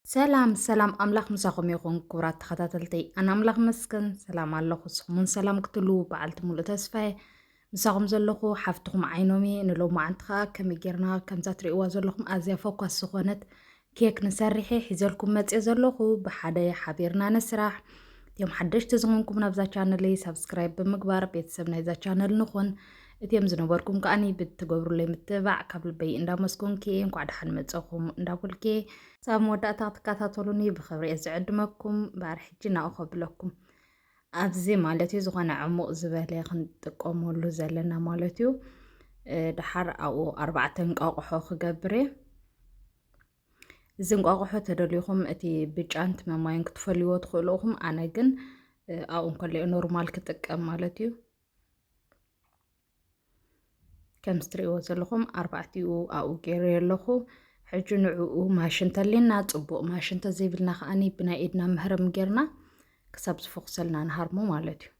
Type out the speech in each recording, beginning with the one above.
ሰላም ሰላም፣ ኣምላኽ ምሳኹም ይኹን ክቡራት ተኸታተልተይ። ኣነ ኣምላኽ መስገን ሰላም ኣለኹ። ንስኹም እውን ሰላም ክትሉ በዓልቲ ሙሉእ ተስፋ እየ። ምሳኹም ዘለኹ ሓፍትኹም ዓይኖም እየ። ንሎማዓንቲ ኸኣ ከመይ ጌርና ከምዛ ትርእይዋ ዘለኹም ኣዝያ ፈኳስ ዝኾነት ኬክ ንሰርሕ እየ ሒዘልኩም መጽየ ዘለኹ። ብሓደ ሓቢርና ንስራሕ። እቲኦም ሓደሽቲ ዝኾንኩም ናብዛ ቻነለይ ሳብስክራይብ ብምግባር ቤተሰብ ናይዛ ቻነል ንኹን። እቲኦም ዝነበርኩም ከኣኒ ብትገብሩለይ ምትብባዕ ካብ ልበይ እንዳመስገንኩ እየ። እንኳዕ ደሓን መጸኹም እንዳበልኩ እየ። ሳብ መወዳእታ ክትከታተሉኒ ብኽብሪ እየ ዝዕድመኩም። እምበኣር ሕጂ ናብኡ ከብለኩም። ኣብዚ ማለት እዩ ዝኾነ ዕሙቕ ዝበለ ክንጥቀመሉ ዘለና ማለት እዩ። እ፣ ደሓር ኣብኡ ኣርባዕተ እንቋቑሖ ክገብር እየ። እዚ እንቋቑሖ ተደሊኹም እቲ ብጫን እቲ መማይን ክትፈልይዎ ትኽእሉ ኢኹም። ኣነ ግን፣ እ፣ ኣብኡ እንከለዮ ኖርማል ክጥቀም ማለት እዩ። ከምዚ ትርእይዎ ዘለኹም ኣርባዕቲኡ ኣብኡ ገይረዮ ኣለኹ። ሕጂ ንዕኡ ማሽን ተልየና፣ ጽቡቕ ማሽን ተዘይብልና ከኣኒ ብናይ ኢድና ምህረም ጌርና ክሳብ ዝፈኹሰልና ንሃርሞ ማለት እዩ።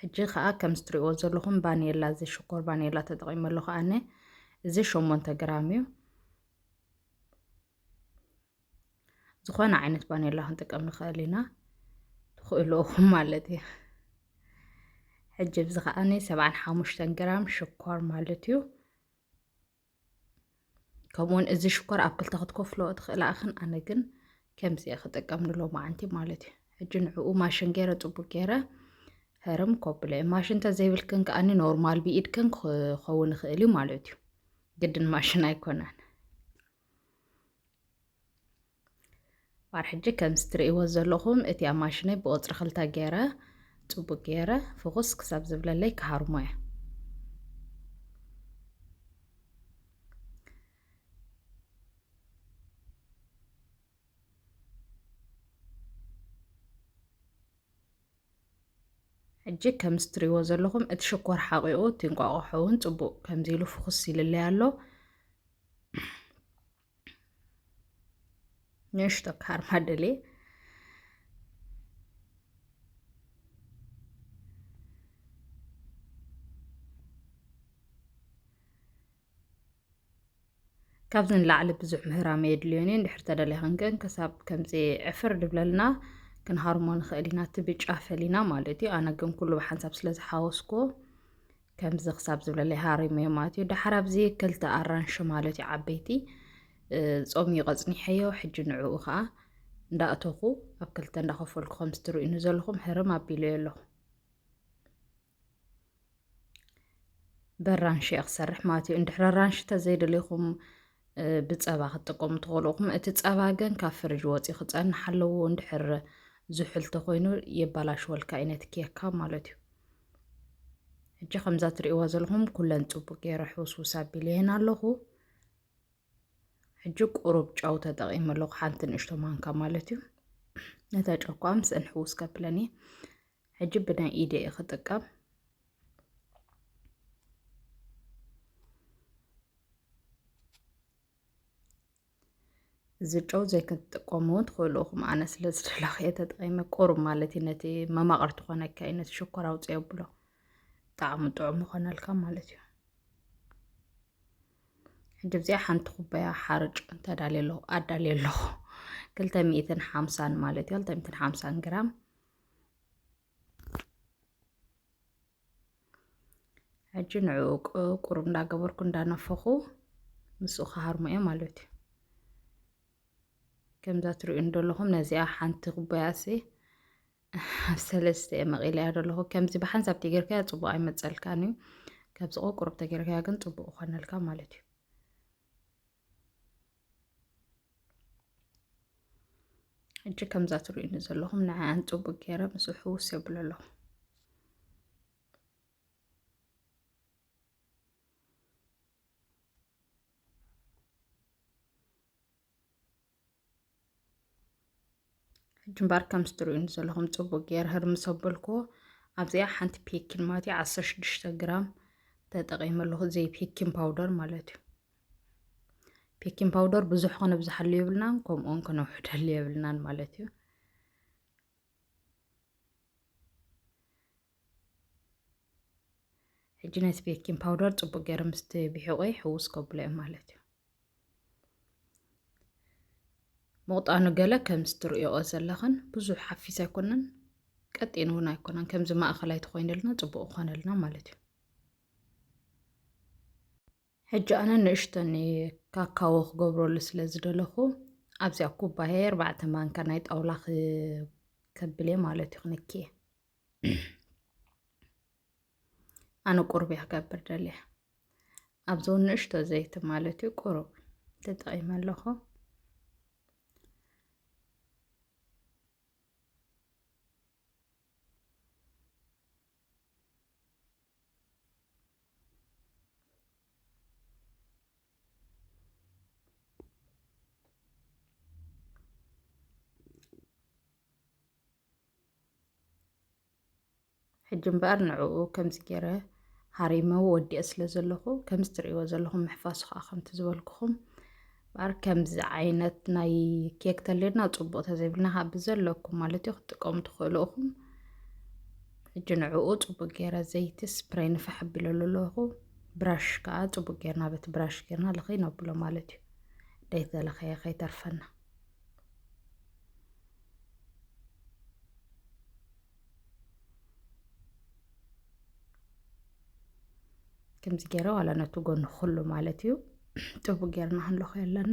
ሕጂ ከኣ ከምዚ ትርእይዎ ዘለኹም ቫኔላ፣ እዚ ሽኮር ቫኔላ ተጠቒመ ኣለኹ ኣነ። እዚ ሸሞንተ ግራም እዩ። ዝኾነ ዓይነት ቫኔላ ክንጥቀም ንኽእል ኢና፣ ትኽእሉ ኢኹም ማለት እዩ። ሕጂ ኣብዚ ከኣኒ ሰብዓን ሓሙሽተን ግራም ሽኮር ማለት እዩ። ከምኡውን እዚ ሽኮር ኣብ ክልተ ክትከፍሎ ትኽእላ ኢኽን፣ ኣነ ግን ከምዚ እየ ክጥቀም ንሎማዓንቲ ማለት እዩ። ሕጂ ንዕኡ ማሽን ገይረ ጽቡቕ ገይረ ህርም ከብሎ እየ። ማሽን እንተዘይብልክን ከኣኒ ኖርማል ብኢድክን ክኸውን ይኽእል እዩ ማለት እዩ። ግድን ማሽን ኣይኮነን። እምበኣር ሕጂ ከምዚ ትርእይዎ ዘለኹም እቲ ኣብ ማሽነይ ብቁጽሪ ክልተ ገይረ ጽቡቕ ገይረ ፍኹስ ክሳብ ዝብለለይ ክሃርሞ እየ። ሕጂ ከምዚ ትርእይዎ ዘለኹም እቲ ሽኮር ሓቒቑ እቲ እንቋቑሖ እውን ጽቡቕ ከምዚ ኢሉ ፍኹስ ኢልለይ ኣሎ። ንእሽቶ ክሃርማ ደልየ። ካብዚ ንላዕሊ ብዙሕ ምህራም የድልዮን እዩ። እንድሕር ተደሊኽን ግን ክሳብ ከምዚ ዕፍር ድብለልና ክንሃርሞ ንኽእል ኢና፣ እቲ ብጫ ፈሊና ማለት እዩ። ኣነ ግን ኩሉ ብሓንሳብ ስለ ዝሓወስኩዎ ከምዚ ክሳብ ዝብለለይ ሃሪመዮ ማለት እዩ። ደሓር ኣብዚ ክልተ ኣራንሺ ማለት እዩ ዓበይቲ፣ እ፣ ጾምዩ ቀጽኒሐዮ። ሕጂ ንዕኡ ኸኣ እንዳእተኹ ኣብ ክልተ እንዳኸፈልኩ ከምዚ ትርእዩኒ ዘለኹም ህርም ኣቢለዮ ኣለኹ። በራንሺ እየ ክሰርሕ ማለት እዩ። እንድሕር ኣራንሺ ተዘይደሊኹም፣ እ፣ ብጸባ ክትጥቀሙ ትኽእሉ ኢኹም። እቲ ጸባ ግን ካብ ፍርጅ ወጺኡ ክጸንሕ ኣለዎ። እንድሕር ዝሑል ተኾይኑ የባላሽወልካ እዩ ነቲ ኬካ ማለት እዩ። ሕጂ ከምዛ ትርእይዋ ዘለኹም ኩለን ጽቡቅ ገይረ ሕውስውስ ኣቢለየን ኣለኹ። ሕጂ ቁሩብ ጨው ተጠቒመ ኣለኹ፣ ሓንቲ ንእሽቶ ማንካ ማለት እዩ። ነታ ጨው ከዓ ምስአን ሕውስ ከብለን እየ። ሕጂ ብናይ ኢደ እየ ክጥቀም። እዚ ጨው ዘይክትጥቀሙ እውን ትኽእሉ ኢኹም። ኣነ ስለ ዝደለኹ እየ ተጠቒመ። ቁሩብ ማለት እዩ፣ ነቲ መማቕርቲ ኮነካ እዩ፣ ነቲ ሽኮር ኣውፅኦ ብሎ ጣዕሙ ጥዑም ይኾነልካ ማለት እዩ። ሕጂ ኣብዚኣ ሓንቲ ኩባያ ሓርጭ ተዳልየ ኣለኹ፣ ኣዳልየ ኣለኹ። ክልተ ሚእትን ሓምሳን ማለት እዩ፣ ክልተ ሚእትን ሓምሳን ግራም። ሕጂ ንዕኡ ቁ-፣ ቁሩብ እንዳገበርኩ እንዳነፈኹ ምስኡ ክሃርሞ እየ ማለት እዩ። ከምዛ ትርእዩ ዘለኹም ነዚኣ ሓንቲ ኩባያሲ ኣብ ሰለስተ እየ መቒለያ ዘለኹ። ከምዚ ብሓንሳብ ተጌርካያ ጽቡቕ ኣይመጸልካን እዩ። ካብዚ ቁሩብ ተጌርካያ ግን ጽቡቕ ይኾነልካ ማለት እዩ። ሕጂ ከምዛ ትርእዩኒ ዘለኹም ንዓኣን ጽቡቕ ገይረ ምስኡ ሕውስ የብሎ ኣለኹ። ሕጂ እምበኣር ከምዚ ትርእዩኒ ዘለኹም ጽቡቕ ገይረ ህርምስ ኣበልኩዎ። ኣብዚኣ ሓንቲ ፔኪን ማለት እዩ፣ ዓሰርተ ሽዱሽተ ግራም ተጠቒመ ኣለኹ፣ ዘይ ፔኪን ፓውደር ማለት እዩ። ፔኪን ፓውደር ብዙሕ ከነብዝሓሉ የብልናን፣ ከምኡውን ከነውሕደሉ የብልናን ማለት እዩ። ሕጂ ነቲ ቤኪንግ ፓውደር ጽቡቕ ገይረ ምስቲ ብሒቆይ ሕውስ ከብሎ እየ ማለት እዩ። ምቕጣኑ ገለ ከምዚ ትርእይኦ ዘለኽን ብዙሕ ሓፊስ ኣይኮነን፣ ቀጢን እውን ኣይኮነን። ከምዚ ማእኸላይ ተኾይንልና ጽቡቕ ይኾነልና ማለት እዩ። ሕጂ ኣነ ንእሽቶን ካካዎ ክገብረሉ ስለ ዝደለኹ ኣብዚኣ ኩባየ ኣርባዕተ ማንካ ናይ ጣውላ ክ-፣ ከብል እየ ማለት እዩ፣ ክንኪ እየ። ኣነ ቁሩብ እየ ክገብር ደልየ። ኣብዚ እውን ንእሽቶ ዘይቲ ማለት እዩ፣ ቁሩብ ተጠቒመ ኣለኹ። ሕጂ እምበኣር ንዕኡ ከምዚ ገይረ ሃሪመ ወዲአ ስለ ዘለኹ፣ ከምዚ ትርእይዎ ዘለኹም ምሕፋሱ ከዓ ከምቲ ዝበልኩኹም እምበኣር ከምዚ ዓይነት ናይ ኬክ ተልዩና ጽቡቕ፣ ተዘይብልና ከዓ ብዘለኩም ማለት እዩ ክትጥቀሙ ትኽእሉ ኢኹም። ሕጂ ንዕኡ ጽቡቕ ገይረ ዘይቲ ስፕሬይ ንፍሕ ኣቢለሉ ኣለኹ። ብራሽ ከዓ ጽቡቕ ገይርና በቲ ብራሽ ገይርና ልኽይ ነብሎ ማለት እዩ። ደይተለኸየ ከይተርፈና። ከምዚ ገይረ ዋላ ነቲ ጎኒ ኩሉ ማለት እዩ ጽቡቕ ገይርና ክንለኾ ኣለና።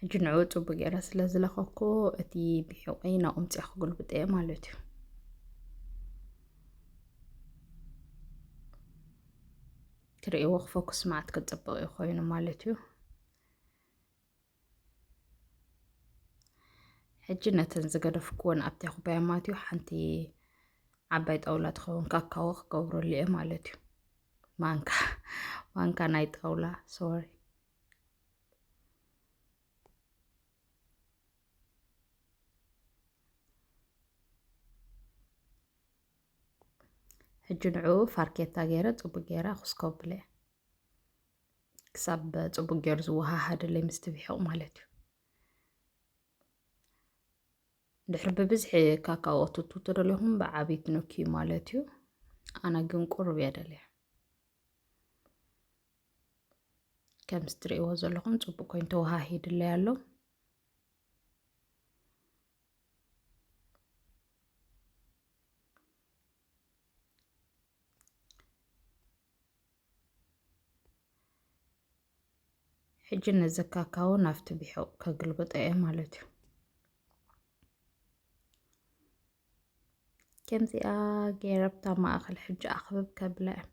ሕጂ ንዕኡ ጽቡቕ ገይረ ስለ ዝለኸኩ እቲ ብሒቑይ ናብኡ ምጽኣ ክጉልብጠ እየ ማለት እዩ። ትርእይዎ ክፈኩስ መዓት ክጽብቕ እዩ ኮይኑ ማለት እዩ። ሕጂ ነተን ዝገደፍክወን ኣብቲ ኩባያ ማለት እዩ ሓንቲ ዓባይ ጣውላ ትኸውን ካካዎ ክገብረሉ እየ ማለት እዩ። ማንካ፣ ማንካ ናይ ጣውላ፣ ሶሪ። ሕጂ ንዕኡ ፋርኬታ ገይረ ጽቡቕ ገይረ ክስከብለ እየ። ክሳብ ጽቡቕ ገይሩ ዝወሃሃደለይ ምስቲ ብሒቕ ማለት እዩ። ድሕሪ ብብዝሒ ካካዎ ትቱ ተደሊኹም ብዓብዪ ትነክዩ ማለት እዩ። ኣነ ግን ቁሩብ እየ ደልየ። ከምዚ ትርእይዎ ዘለኹም ጽቡቕ ኮይኑ ተወሃሂድለይ ኣሎ። ሕጂ ነዚ ካካዎ ናብቲ ብሒቕ ከግልብጦ እየ ማለት እዩ። ከምዚኣ ገይረ ኣብታ ማእኸል ሕጂ ኣኽብብ ከብለ እየ።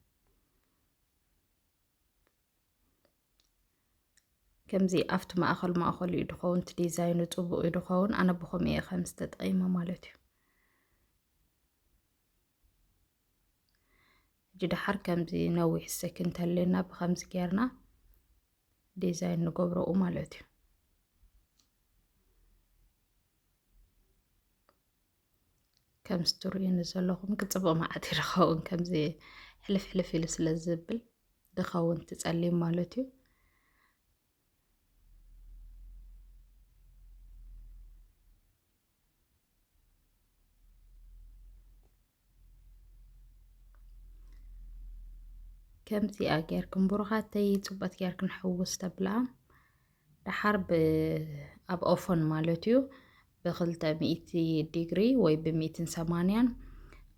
ከምዚ ኣብቲ ማእኸል ማእኸሉ እዩ ድኸውን፣ እቲ ዲዛይኑ ጽቡቕ እዩ ድኸውን። ኣነ ብኸምኡ እየ ከምዚ ተጠቒመ ማለት እዩ። ሕጂ ደሓር ከምዚ ነዊሕ ስቴክ እንተልየና ብኸምዚ ጌርና ዲዛይን ንገብረኡ ማለት እዩ። ከምዚ ትርእዩኒ ዘለኹም ክጽብቕ መዓት እዩ ድኸውን፣ ከምዚ ሕልፍ ሕልፍ ኢሉ ስለ ዝብል ድኸውን እቲ ጸሊም ማለት እዩ። ከምዚኣ ጌርክን ብሩኻተይ ጽቡቓት ጌርክን ሕውስ ተብላ። ደሓር ብ-፣ ኣብ ኦፈን ማለት እዩ ብኽልተ ሚእቲ ዲግሪ ወይ ብሚእትን ሰማንያን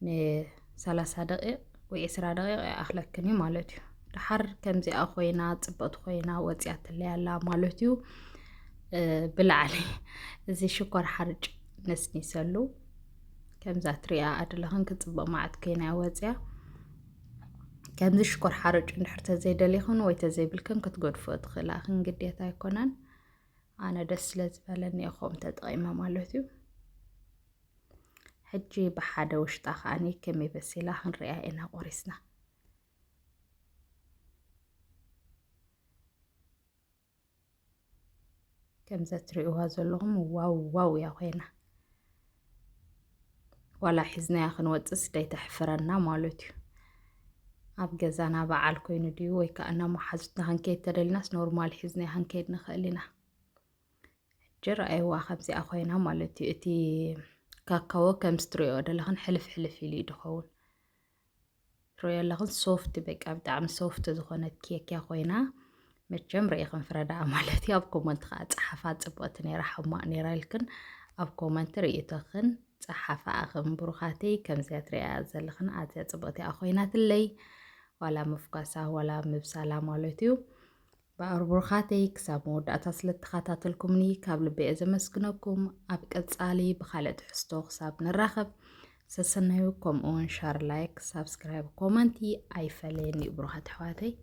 ንሰላሳ ደቂቕ ወይ ዕስራ ደቂቕ ይኣኽለክን እዩ ማለት እዩ። ደሓር ከምዚኣ ኮይና ጽብቕቲ ኮይና ወጺኣትለይ ኣላ ማለት እዩ። እ፣ ብላዕሊ እዚ ሽኮር ሓርጭ ነስኒሰሉ። ከምዛ ትሪኣ ኣድለኽን ክጽብቕ መዓት ኮይና እያ ወጽያ። ከምዚ ሽኮር ሓርጭ እንድሕር ተዘይደሊኽን ወይ ተዘይብልክን ክትገድፎ ትኽእላ፣ ግን ግዴታ ኣይኮነን። ኣነ ደስ ስለ ዝበለኒ እየ ከምኡ ተጠቒመ ማለት እዩ። ሕጂ ብሓደ ውሽጣ ከኣኒ ከመይ በሲላ ክንሪኣ ኢና ቆሪስና። ከምዛ ትሪእዋ ዘለኹም ዋው ዋው እያ ኮይና። ዋላ ሒዝናያ ክንወፅስ ደይተሕፍረና ማለት እዩ። ኣብ ገዛና በዓል ኮይኑ ድዩ ወይ ከዓ ናብ መሓዙትና ክንከይድ ተደሊናስ ኖርማል ሒዝናያ ክንከይድ ንኽእል ኢና። ሕጂ ረኣይዋ ከምዚኣ ኮይና ማለት እዩ። እቲ ካካዎ ከምዚ ትሪኦ ዘለኽን ሕልፍ ሕልፍ ኢሉ እዩ ድኸውን። ትሪኦ ኣለኽን ሶፍት፣ በቃ ብጣዕሚ ሶፍት ዝኾነት ኬክ እያ ኮይና። መቸም ርኢኽን ፍረዳኣ ማለት እዩ። ኣብ ኮመንት ከዓ ፀሓፋ፣ ፅብቕቲ ነይራ፣ ሕማቕ ነይራ ኢልክን ኣብ ኮመንት ርእይቶኽን ፀሓፋ ኣኽን ብሩኻተይ። ከምዚኣ ትሪኣ ዘለኽን ኣዝያ ፅብቕቲ እያ ኮይናትለይ። ዋላ ምፍኳሳ ዋላ ምብሳላ ማለት እዩ። በኣር ብሩኻተይ ክሳብ መወዳእታ ስለተኸታተልኩምኒ ካብ ልቢ እየ ዘመስግነኩም። ኣብ ቀጻሊ ብኻልእ ትሕዝቶ ክሳብ ንራኸብ ሰሰናዩ። ከምኡ እውን ሻር፣ ላይክ፣ ሳብስክራይብ፣ ኮመንቲ ኣይፈለየኒ ብሩኻት ኣሕዋተይ።